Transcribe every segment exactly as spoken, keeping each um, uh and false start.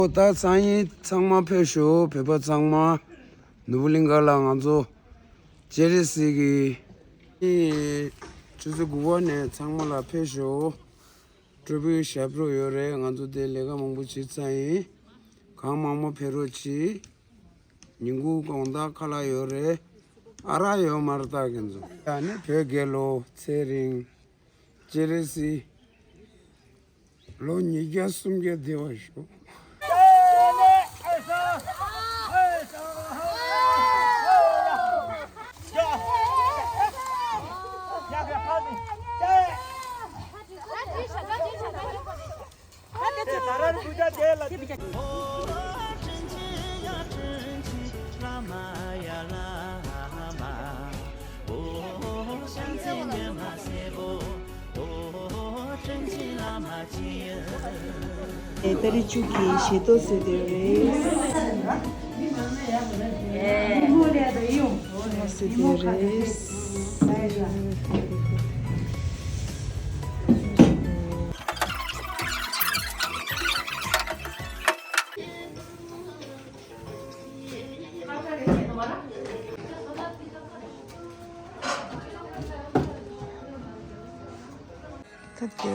ཨོ་ད་སང་ཉིན་ཚང་མ་ཕེབས་ཤོག་བོད་པ་ཚང་མ། ནོར་བུ་གླིང་ག་ལ་ང་ཚོ་སྤྱན་རས་གཟིགས་ཀྱི་ཆུ་ཚོད་དགུ་པ་ནས་ཚང་མ་ལ་ཕེབས་ཤོག་སྤྲོ་པོའི་ཞབས་བྲོ་ཡོད་རེད། ང་ཚོ་དེ་ལས་ཀ་མང་པོ་བྱེད་ཚར་ཡིན། གང་མང་མང་ཕེབས་རོགས་གྱིས། ཉིན་གུང་དགོང་དག་ཁ་ལག་ཡོད་རེད། ཨ་རག་ཡོད་མ་རེད་ད་ཁྱེད་ཚོ། ཡང་ནི་བོད་རྒྱལ་ལོ་ཚེ་རིང་། སྤྱན་རས་གཟིགས། ལོ་ཉིས་བརྒྱ་སུམ་བརྒྱ་བདེ་བར་ཤོག་ཨེ་ཏ་རིག་བཅུ་གི་ཞེ་ཏོག་ཟེར་དེ་རེད། ཟེར་དེ་རེད། ད་དེ་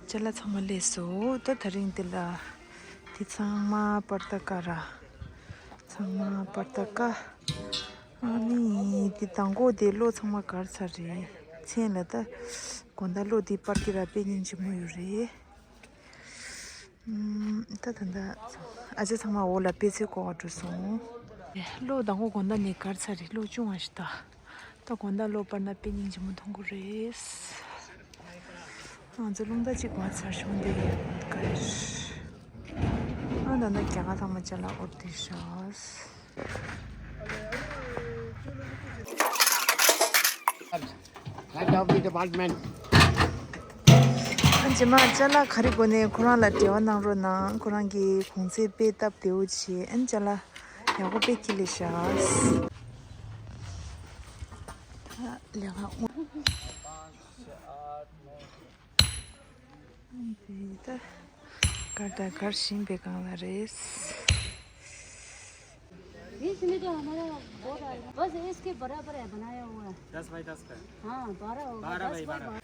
ཅ་ལག་ཚང་མ་སླེབས་སོང་། ད་དེ་རིང་འདི་ལ་དེ་ཚང་མ་པར་ཏ་ཀ་ར། ཚང་མ་པར་ཏ་ཀ་ཨ་ནི་དེ་མདང་དགོང་དེ་གློག་ཚང་མ་གར་ཚར་རེད། མཚན་ལ་ད་དགོང་དག་གློག་དེ་པར་ཏ་ཀ་ར་དཔེ་སྙིང་རྗེ་མོ་ཡོད་རེད། ཨམ། ད་ད་ད་ཨ་ཅག་ཚང་མ་འོག་ལ་དཔེ་མཛོད་སྐོར་བ་འགྲོ་སོང་། གློག་མདང་དགོང་དགོང་དག་ནས་གར་ཚར་རེད། གློག་ཅུང་བ་ཞིག་ད། ད་དགོང་དག་གློག་སྤར་ན་དཔེ་སྙིང་རྗེ་མོ་མཐོང་གི་རེད། ང་ཚོ་རླུང་རྟ་གཅིག་མར་ཚར་བྱུང་དེ་ག་རེ། ཨ་ད་ད་རྒྱ་གར་ཚང་མ་ཅ་ལག་ཨོར་དེ་ཤག Head of the department. ཨ་རྗེས་མ་ཅ་ལག་ག་རེ་དགོས་ནས་ཁོ་རང་ལ་འབྲེལ་བ་གནང་རོགས་གནང་། ཁོ་རང་གིས་གོང་ཚད་དཔེ་སྟབས་བདེ་བོ་བྱེད། ཨན་ཅ་ལག་ཡག་པོ་དཔེ་ཁྱི་ལས་ཤག་ད་ལས་ཀ་འོང་། འདི་ད་གར་ད་གར་བཞིན་པའི་སྒང་ལ་རེད། ये इसमें जो हमारा बोर्ड है, बस इसके बराबर है बनाया हुआ है। दस बाई दस का है। हाँ, बारह होगा, बारह बाई बारह।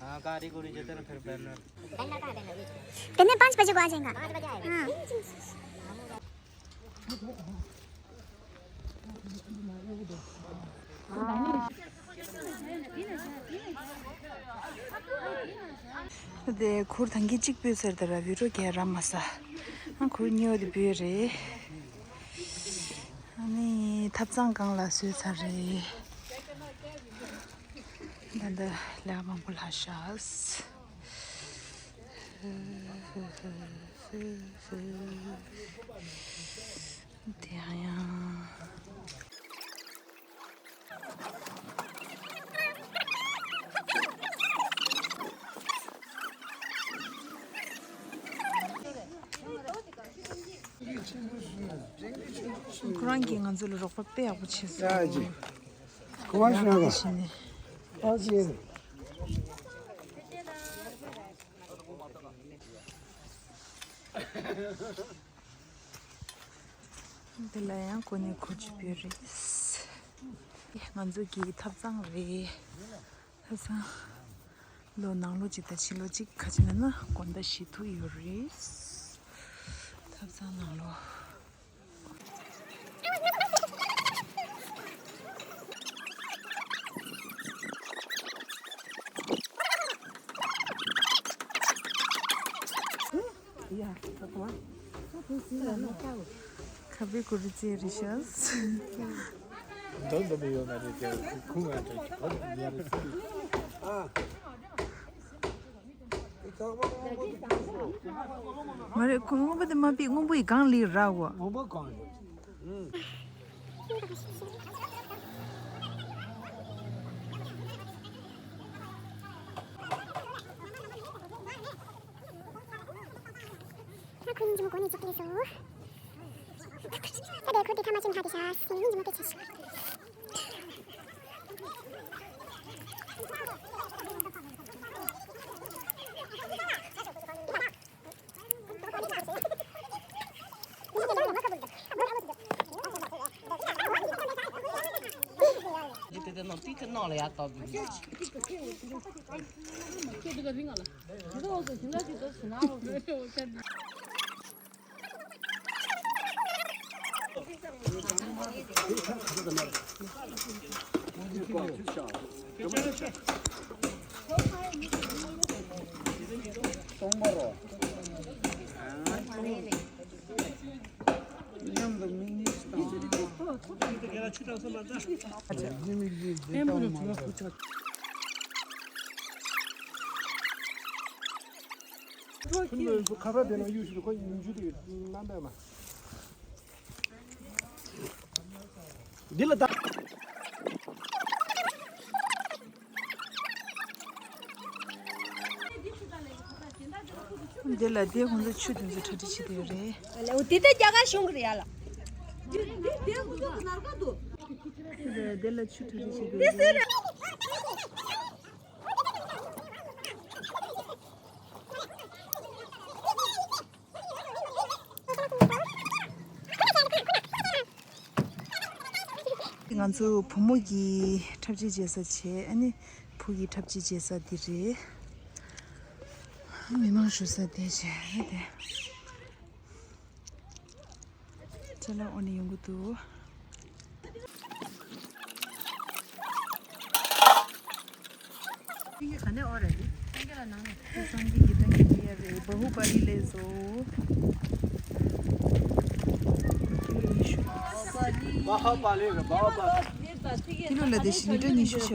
हाँ, कारी गोरी जितने फिर बैनर। बैनर कहाँ है, बैनर? बैनर पाँच बजे को आ जाएगा। पाँच बजे आएगा। हाँ। དེ་ཁུར་ཐང་གི་གཅིག་པུས་ཟེར་དེ་ར་བི་རོ་གས་ར་མ་ས། ཨ་ཁུར་གཉིས་པ་དེ་བུས་རེད། ཨ་ནི་ཐབ་ཚང་སྒང་ལ་བཟོས་ཚར་རེད། ད་ལྟ་ལས་ཀ་མང་པོ་ལྷག་ཤག་དེ་ཡང་ཡང་། ཁོ་རང་གིས་ང་ཚོ་ལ་རོགས་པ་དཔེ་ཡག་པོ་བྱས་སོང་། ཡག་པོ་བྱས་ནས། འདི་ལ་ཡང་གོ་ནས་གོ་ཆུ་བོད་རེད། ང་ཚོ་གི་ཐབ་ཚང་རེད། ཐབ་ཚང་ལོ་ནང་ལོ་གཅིག་དང་ཕྱི་ལོ་གཅིག་ཁ་ཅིག་ན་ན་དགོང་དག་ཞིག་ཐུག་ཡོད་རེད། ཐབ་ཚང་ནང་ལོ། ཁ་བའི་གུ་རུ་རྩེ་རེད་ཤག་འདོན་འདོན་པའི་ཡོད་མ་རེད་དེ་ཁུ་ང་དྲན་གྱི་གོ་ཡ་རེད། མ་རེད་ཁུ་སྔོན་པོ་དེ་མ་ཕིག་སྔོན་པོ་ཡི་གང་ལི་ར་བ། སྔོན་པོ་གང་ཡོད། ཁོ་གཉིས་ཀྱི་མགོ་ནས་ཅིག་སླེབས་སོང་། ད་དེ་ཁོ་དེ་ཐ་མ་ཅན་ཧ་དེ་ཤ་སེང་མིན་གྱི་མ་སྐད་ཆ་ཤ། ཏིག་ཏིག་ནང་ལ་ཡར་བཏང་དུས། སྟོང་པ་རོ། མཉམ་དུ་མིག་གཉིས་སུ་བཏང་། ཁ་པར་དེ་ན་གཡུག་ཞིག་ཁོ་ཉུང་ཆུ་དེ་རྣམ་པས་མ། འདི་ལ་ད། འདི་ལ་དེ་ཁོང་ཚོ་ཆུ་དེ་ཚོ་གྲ་སྒྲིག་བྱེད་དེ་ཡོད་རེད། ལེའུ་དེ་ལྟ་རྒྱ་གར་གཞུང་གི་རེད་ཡ་ལ། འདི་འདི་འདི་ཁོང་ཚོ་གི་ནར་ག་འདུག་འདི་ལ་ཆུ་གྲ་སྒྲིག་བྱེད་དེ་ཡོད་རེད། ང་ཚོ་བུ་མོ་གི་འཁྲབ་ཆས་བྱེད་ས་བྱས། ཨ་ནི་བུ་གི་འཁྲབ་ཆས་བྱེད་ས་འདི་རེད། མི་མང་བཞུགས་ས་དེ་བྱས་དེ། ཅ་ལག་འོ་ནས་ཡོང་གི་འདུག་སེང་གེ་ག་ནས་འོ་རེད། སེང་གེ་ལ་ནང་ནས། སེང་གེ་གི་སྟེང་གི་ཡ་རེད། བ་ཧུ་པ་ལི་ལས་བཟོ། ཀི་ལོ་ཉི་ཤུ། བ་ཧུ་པ་ལི་རེད། བ་ཧུ་པ་ལི། ཀི་ལོ་ལ་དེ་བཞིན་ལི་ཊར་ཉི་ཤུ་ཤ།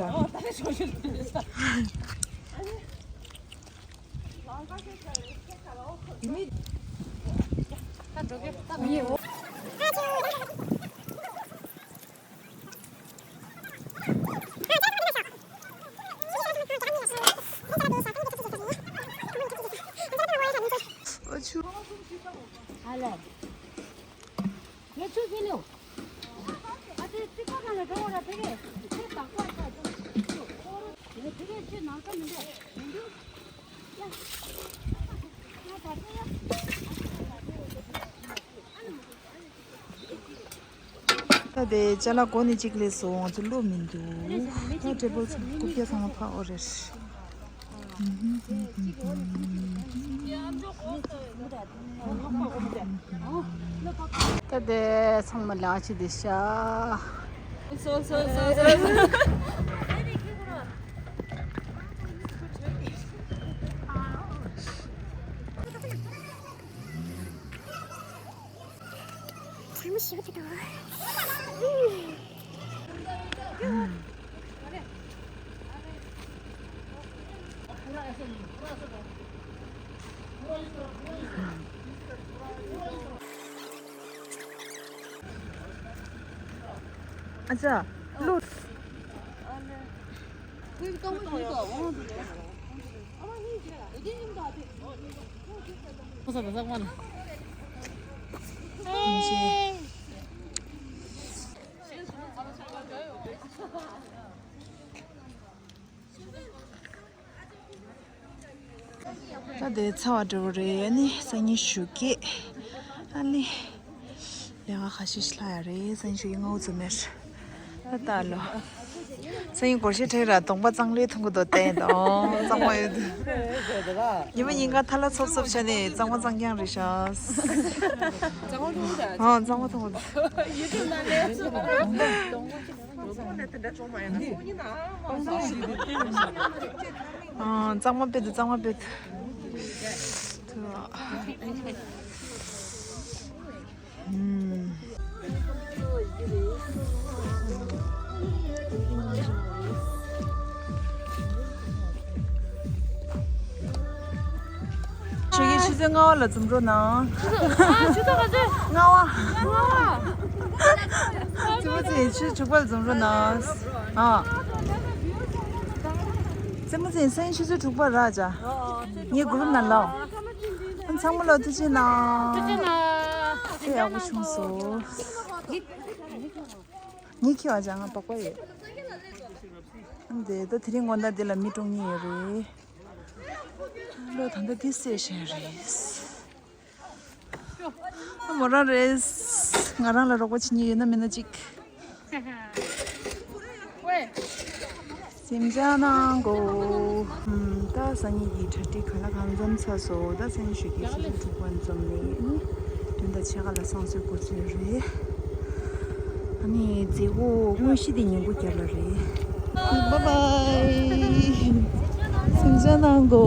ད་དེ་ཅ་ལག་གོ་ནི་གཅིག་ལས་སོང་། ང་ཚོ་བློ་མི་འདུག་ད་ཊེ་བལ་ཚང་རྐུབ་བཀྱག་ཚང་མ་ཕར་འོ་རེད། ད་དེ་ཚང་མ་ལ་ཅི་དེ་ཤ། ཨ་ཅག་ལོ། ད་དེ་ཚ་བ་འགྲོ་གི་རེད། ཨ་ནི་སང་ཉིན་ཞོགས་ཀས། ཨ་ནི་ལས་ཀ་ཁ་ཤས་ཤིག་ལྷག་ཡ་རེད། སང་ཉིན་ཞོགས་ཀས་སྔ་པོ་ཚོ་མེད། ད་ལྟ་ལོ། སང་ཉིན་སྒོར་གཞས་འཁྲབ་ར་གདོང་པ་གཙང་ལོས་ཐུང་གི་འདུག་བསྟན་དང་གཙང་མ་ཡོད་དུ། ཉི་མ་ཉིན་གང་ཐ་ལ་ཚོབ་ཚོབ་བྱས་ནས་གཙང་མ་གཙང་རྐྱང་རེད་ཤག་གཙང་མ་ཐུང་གི་འདུག་ཨ་གཙང་མ་ཐུང་གི་འདུག་ཡུ་ཊུབ་ནང་ལས། ཨ། གཙང་མ་དཔེ་འདུག་གཙང་མ་དཔེ་འདུག་ཨུམ། ཆུ་ཡི་ཆུ་ཚོད་ལྔ་པ་ལ་འཛོམས་རོགས་གནང་། ཨ། ཆུ་ཚོད་ག་ཚོད། ལྔ་པ། ལྔ་པ། ཆུ་ཚོད་ཆུ་ཚོད་དྲུག་པ་ལ་འཛོམས་རོགས་གནང་། ཨ། རྩེད་མོ་རྩེ་སང་ཆུ་ཚོད་དྲུག་པ་རག་ཅག་ངའི་གུ་རུབ་ནང་ལོགས། ཨ། ཚང་མ་ལ་ཐུགས་རྗེ་གནང་། ཐུགས་རྗེ་གནང་། ཚེ་ཡག་པོ་བྱུང་སོང་། ངའི་ཁྱི་བ་ཅག་ང་སྦག་པ་ཡོད། ཨ། འདི་ད་དེ་རིང་དགོང་དག་འདི་ལ་མི་གྲོངས་མཁན་ཡོད་རེད། ལོ་ད་ལྟ་འདི་བསད་བཞག་རེད། ཨ། མོ་རང་རེད། ང་རང་ལ་རོགས་པ་བྱེད་མཁན་ཡོད་ན་མེད་ན་ཅིག་སེམས་ཅན་ནང་གོ། ཧུམ། ད་སང་ཉིན་གྱི་གྲ་སྒྲིག་གང་ལ་གང་འཛོམས་ཚར་སོང་། ད་སང་ཉིན་ཞོགས་ཀའི་ཆུ་ཚོད་དྲུག་པ་འཛོམས་ནས་ནི་བདུན་དང་ཕྱེད་ཀ་ལ་བསང་གསོལ་འགོ་ཚུགས་རེད། ཨ་ནི་མཛད་སྒོ་དངོས་གཞི་དེ་ཉིན་གུང་རྒྱབ་ལ་རེད། བཱའི་བཱའི། སེམས་ཅན་ནང་གོ།